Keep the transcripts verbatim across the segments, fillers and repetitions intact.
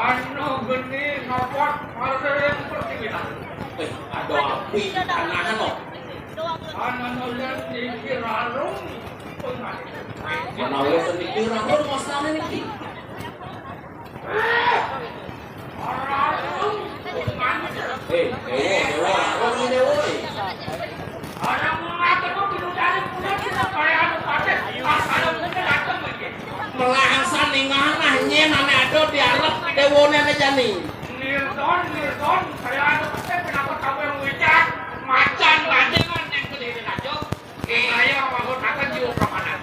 Anu geni ngapa marga yang pertiwi. Eh, ada api tanahan loh. Anu yang tinggi rarung. Mana wis niki rarung mastane niki. Eh, dewa, dewa, rarung dewa. Melahasan ningahan nyen ane ada di arep dewane ane jani. Nirton, Nirton, saya ada pasti pendapat kamu yang wicat. Macan Gading yang kediri raja. Saya mau akan jiwa permanen.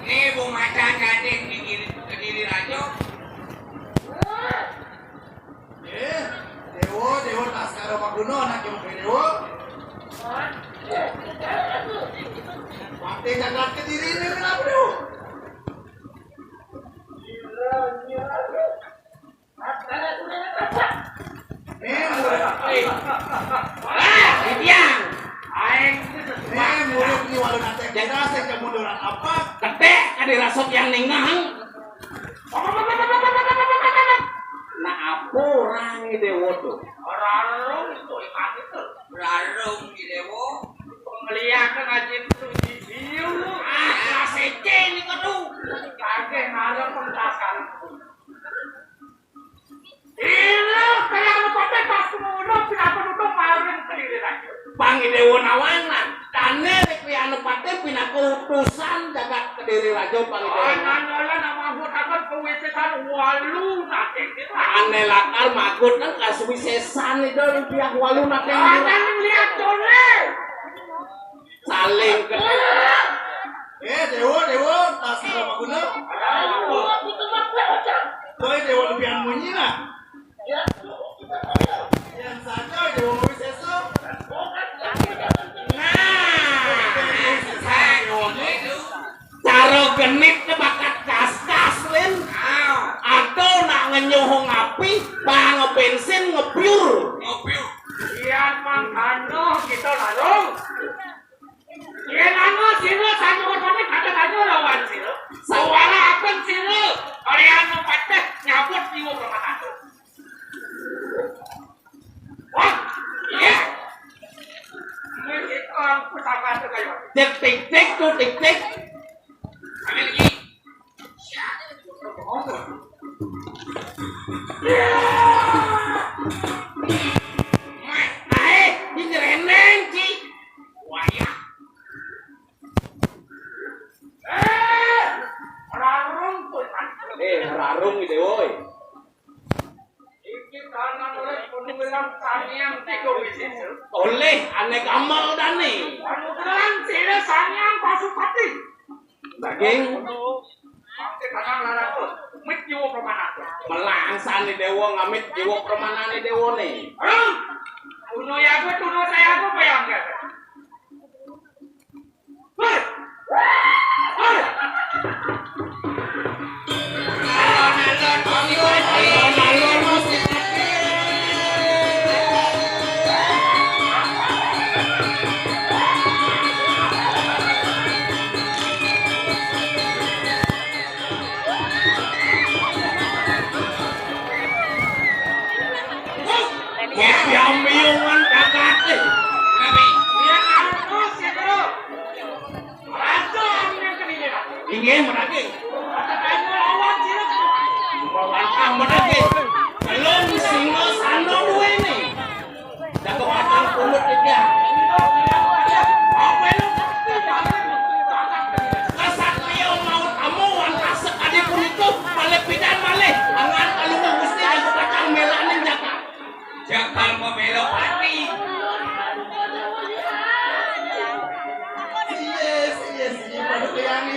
Ini Bu Macan Gading di kiri, kediri raja. Eh, dewa, dewa Taskara Maguna, anak yang dewa. Waktu jagat kediri ini kenapa dewa? Eh, murid. Ah, Bibiang. Aing. Eh, murid ni walu nate kira sing kemunduran apa? Gede kadi rasuk yang ningang. Nah, apa orang ini dewa tuh? Rarung tuh, iman itu. Rarung di dewa. Melihat ngaji itu di biu. Ah, kelas C ini kudu. Kagak ngarep pentasan. Ira kaya anu pate pas ngono pinapa nutup maring pendirian. Pangidewa nawana, dane rek anu pate pinaka utusan jagat Kediri Raja Pangidewa. Ananala nama anggotakan kawisesan walu nating. Ane lakar magut nang kasuwisesan ida pihak walu nating. Anang lihat dole. Saling ke. Eh, dewa, dewa, Taskara Maguna. Koi dewa lebihan munyi lah. Yang satu dewa Mawi Seso. Nah, cara genit ke bakat kaskas, Lin. Atau nak ngenyuh ngapi, bang bensin ngebyur. Ngebyur. Iya, mangkano kita lalu. Yen anu sira sanyuwun kata kanyo lawan sira. Sawara akan sira kalian pateh nyabut jiwa permata. Wah, iya. Mereka pusaka kaya. Tik tik tik tuh tik tik. Ambil lagi. Ae, di nyereneng, Ci. Wayah. Eh, rarung tuh. Eh, rarung gitu, woi. Iki tanah oleh penulang tanian tiga biji. Oleh aneh gamal dane. Penulang sira sanyang pasupati. Daging. Mangke tanang larat. Mit jiwa permanaku. Melangsane dewa ngamit jiwa permanane dewane. Hah? Uno ya aku, tuno saya aku bayangkan. Hah? Hah? Kopi ambiungan kakate. Inggih, menake. Mawakah menake. Belum singa sando duwene. Jaga batang kulit iki. Kesatria mau tamu wantah sekadi punika, malih pidan malih. Angan kalungguh Gusti jaga batang melaning jaga. Jagal pemelo pati. Yes, yes, yes, pada peyangi.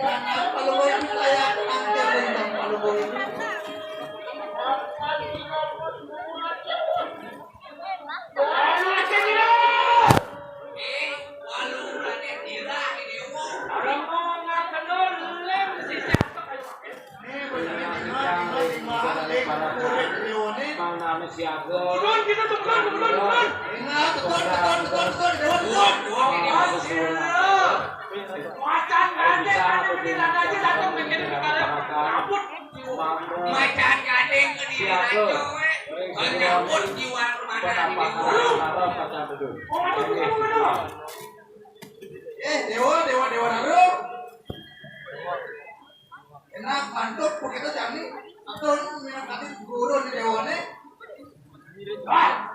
Anak palungguh itu layak angker tentang palungguh itu. Macan gading ke diri raja, wé. Nyambut jiwa rumah tangga. Eh, dewa, dewa, dewa, dewa. Enak, mantap, begitu jani. Atau minum kati guru di dewane. Ah.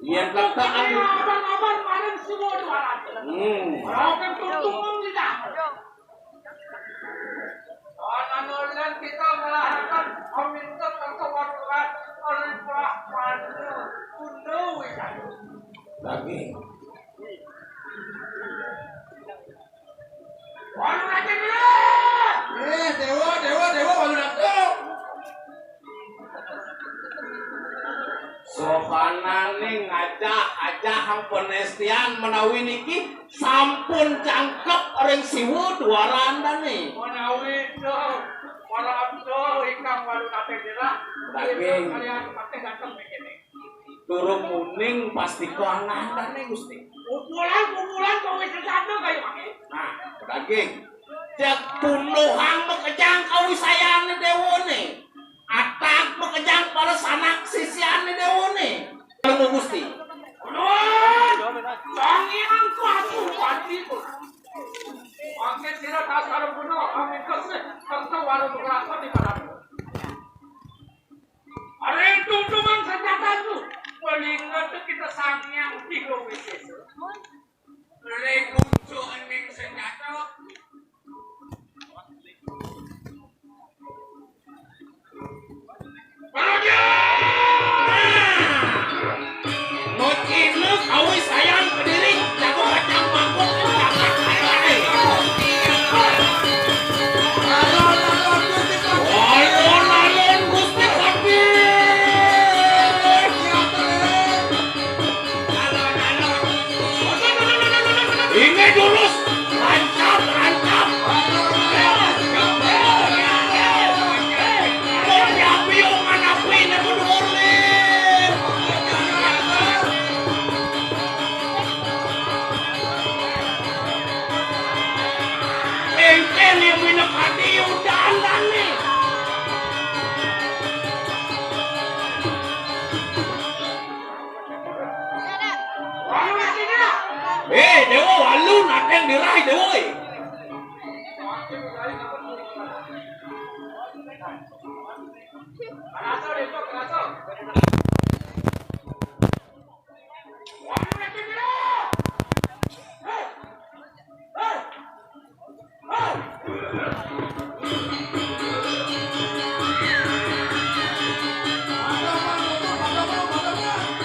Yen kata anu. Abang-abang marang semua dua ratus. Hmm. Orang kan tuntungan kita. Anu lan kita melahirkan peminta terkawat oleh pula pada tunda wisan. Lagi. Walu dateng dulu. Eh, dewa, dewa, dewa, walu dateng. Sokanane ngajak-ajak hang penestian menawi niki sampun jangkep ring siwa dwarandane. Menawi to, para abdo ingkang walu dateng dira. Daging. Kalian pakai dateng begini. Durung muning pastika nandane, Gusti. Kumpulan-kumpulan kawisayane kaya mangke. Nah, daging. Cek punduhang makejang kawisayane dewane. Atak makejang para sanak sisyane dewane. Lemu, Gusti. Nuwun. Sang Hyang Kuasu Pati. Mangke sira dasar punduhang mingkes kersa warung rasa di padang. Areng tungtungan senjataku, palinget kita Sang Hyang Tiga Wisesa. Ring uncuking senjata. Praja! Mocina kawisayan kediri, jago kacang mangkuk, jago kacang. Alon-alon Gusti Patih. Alon-alon Gusti Patih. Inggih durus, lancap, lancap. Mau diapi, oh, nganapi, ini kudu urip. Engken yang minum hati, udahan nih. Eh, Dewa, walu nateng dirai, Dewa, eh.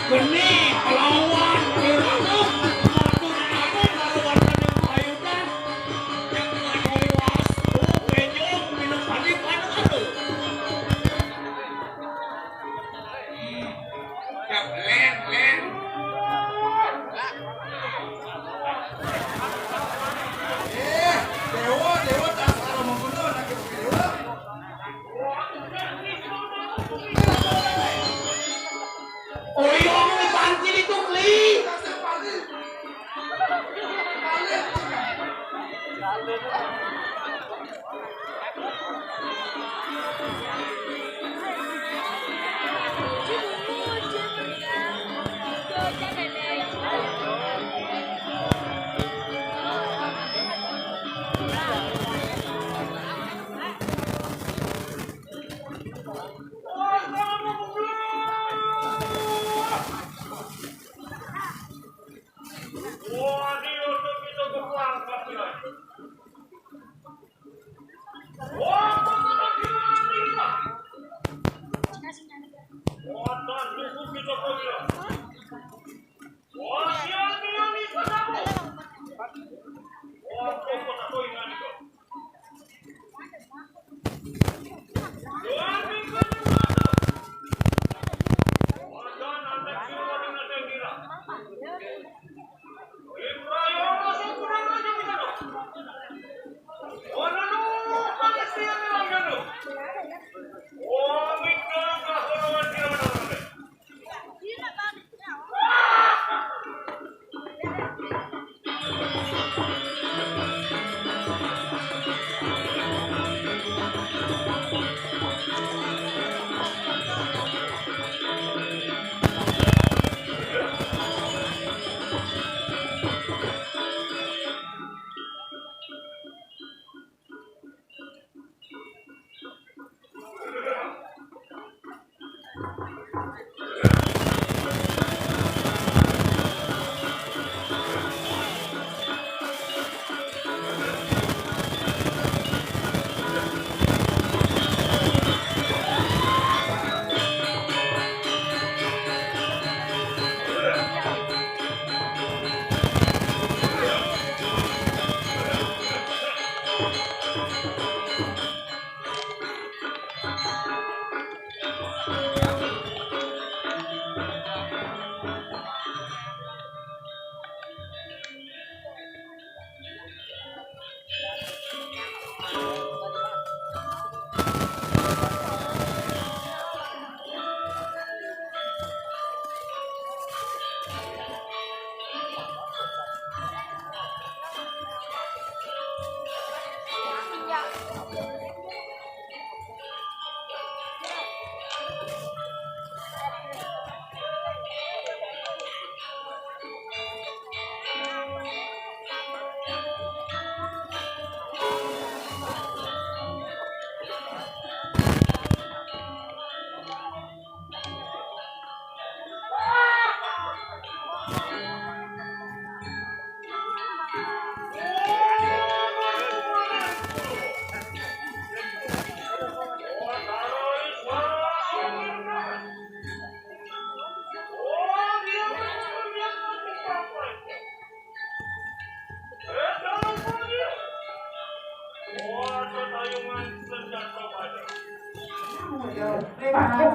Geni, pelawan, piratuk, matur agung, karo warga ning payudan, yang kuat luas, oh, bejo, minum padi, padu, aduh. Cep, len, len. Eh, dewa, dewa, dasar mau bener, lagi dewa. Oyong ni panci itu, Li.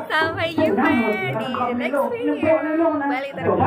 Sampai jumpa di next video. Balik terus.